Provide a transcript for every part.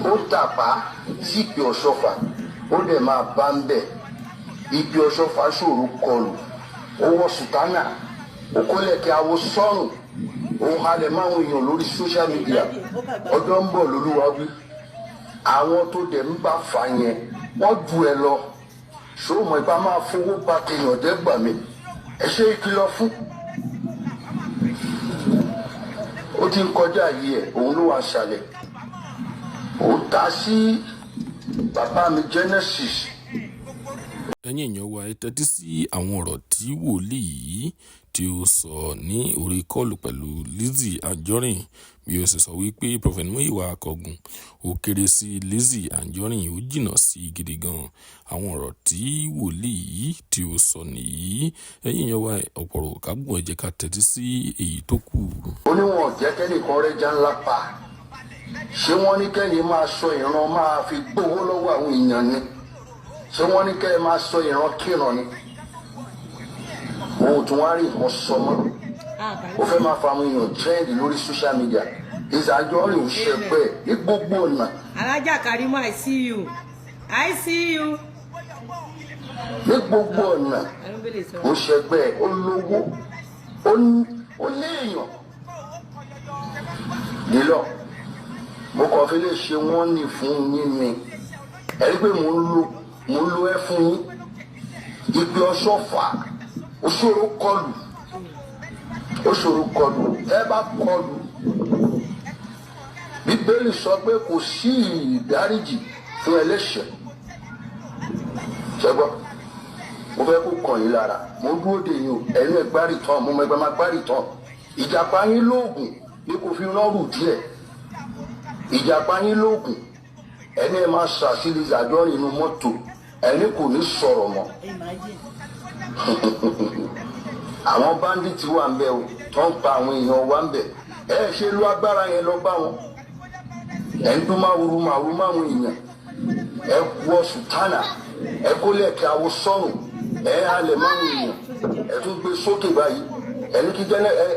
Ó tàpá sí ìpè Ọ̀ṣọ́fà, ó dẹ̀ máa bá ń bẹ̀. Ìpè Ọ̀ṣọ́fà ṣòro kọlù. Ó wọ sùtánà, ó kólẹ̀kẹ́ awo sọ́rùn, òun halẹ̀ máwọn èèyàn lórí social media. Ọjọ́ ń bọ̀ lólúwa wí. Àwọn tó dẹ̀ ń bá fà yẹn, wọ́n ju ẹ lọ. Ṣó mọ̀ ìbá máa fowó ba tèèyàn jẹ́? Gbà mí, ẹ ṣe ìkìlọ̀ fún. Ó ti ń kọjá yìí ẹ̀, òun ló wà ṣàlẹ̀. Òun ta sí bàbá mi Genesis. Ẹ̀yin èèyàn wa, ẹ tẹ́tí sí àwọn ọ̀rọ̀ tí wòlíì yìí tí ó sọ ní orí call pẹ̀lú Lizzy Anjorin. Bí ó ṣe sọ wípé Prophet Muyiwa Akọgun ó kéré sí Lizzy Anjorin, ó jìnnà sí gidi gan. Àwọn ọ̀rọ̀ tí wòlíì yìí tí ó sọ nìyí. Ẹ̀yin èèyàn wa, ọ̀pọ̀ ọ̀rọ̀ kágbọ̀n, ẹ jẹ́ ká tẹ́tí sí èyí tó kù. Ó ní wọn jẹ́ kẹ́nìkan rẹ́jà ńlá pa. Ṣé wọ́n ní kẹ́yìn máa sọ ìran, máa fi gbowó lọ́wọ́ àwọn èèyàn ni? Ṣé wọ́n ní kẹ́yìn máa sọ ìran kíran ni? Òun tún wá rí nǹkan sọ mọ́. Ó fẹ́ máa fa àwọn èèyàn trend lórí social media. Lizzy Anjorin ò ṣẹgbẹ́ ní gbogbo ọ̀nà. Alájà Karimo, I see you, I see you. Ní gbogbo ọ̀nà ó ṣẹgbẹ́. Ó lówó, ó léèyàn nílọ. Mo kàn fi lè ṣe wọ́n ní fún yín ni. Ẹ rí pé mò ń lo ẹ fún yín. Ìpè Ọ̀ṣọ́fà ó ṣòro kọlù, ó ṣòro kọlù. Ẹ bá kọlù, Bíbélì sọ pé kò sí ìdáríjì fún ẹlẹ́ṣẹ̀. Ṣẹgbọ́n, mo fẹ́ kó kàn yín lára. Mo dúró dè yín o. Ẹ̀yin ẹ̀ gbárì tán, mo mọ ẹgbẹ́ máa gbárì tán. Ìjàpá yín lóògùn ní kò fi rọ́rù díẹ̀. Ìjàpá yín lóògùn, ẹni ẹ máa ṣàṣìlì Anjorin inú mọ́tò, ẹni kò ní sọ̀rọ̀ mọ́. Àwọn bandit wà ń bẹ o, tó ń pa àwọn èèyàn wa ń bẹ. Ẹ ṣe lu agbára yẹn lọ bá wọn. Ẹ ń dún máwùrú máwùrú máwọn èèyàn. Ẹ wọ sùtánà, ẹ kó lẹ̀kẹ́ àwọ sọ́rùn, ẹ halẹ̀ máwọn èèyàn, ẹ tún gbé sókè báyìí. Ẹni kí jẹ́ ẹ,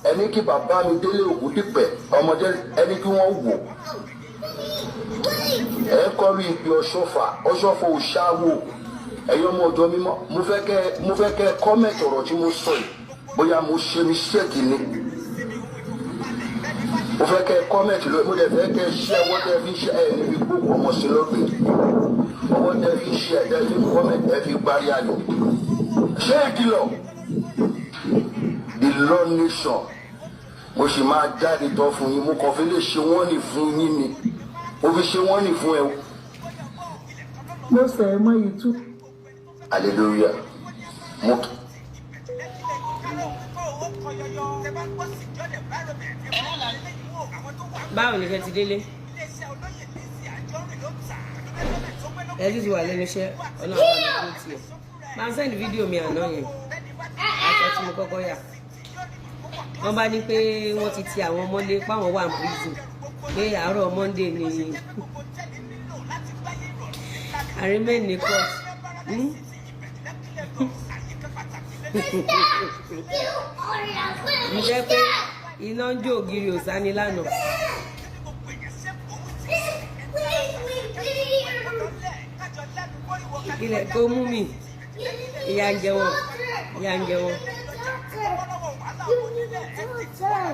ẹni kí bàbá mi Délé Ògúndìpẹ̀ ọmọdé, ẹni kí wọ́n wò. Ẹ kọlu ìpè Ọ̀ṣọ́fà. Ọ̀ṣọ́fà òṣàwò. Ẹ̀yin ọmọ ọ̀dọ́ mímọ́, mo fẹ́ kẹ́ comment ọ̀rọ̀ tí mo sọ yìí, bóyá mo ṣe mistake ni. Mo fẹ́ kẹ́ comment lórí. Mo dẹ̀ fẹ́ kẹ́ ṣe ọwọ́ tẹ́ fi ṣe ẹ̀ níbi gbogbo ọmọ sí lọ́gbìn. Ọwọ́ tẹ́ fi ṣe ẹ̀, tẹ́ fi comment, ẹ̀ fi parí ayọ̀. Ṣé ìkìlọ̀ the Law Nation, mo sì máa jáde tán fún yín. Mo kàn fi lè ṣe wọ́n ní fún yín ni. Mo fi ṣe wọ́n ní fún ẹ. Mo sẹ̀ mọ́ ìtú. Hallelujah. Mo Báwo ni fẹ́ ti délé? Ẹ tún ti wà lẹ́nu iṣẹ́. Ọlọ́run bá mi dúró tiẹ̀. Máa send fídíò mi àná yẹn, aṣọ tí mo kọ́kọ́ yà. Wọ́n bá ní pé wọ́n ti ti àwọn mọ́lé, páwọn wà ní prison, pé àárọ̀ Monday ni arraignment ní court. Mo jẹ́ pé iná ń jó ògiri òsánì lánàá. Ilẹ̀ kó mú mi, ìyà ń jẹ wọ́n, ìyà ń jẹ wọ́n,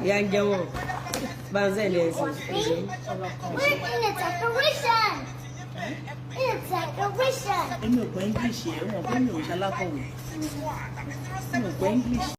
ìyà ń jẹ wọ́n. Báńsẹ̀ ni ẹ̀sìn ẹ̀sìn. Decoration. It's decoration. Èmi ò gbọ́ English yẹn, wọn pé mi ò ṣalákọ̀wé. Mi ò gbọ́ English.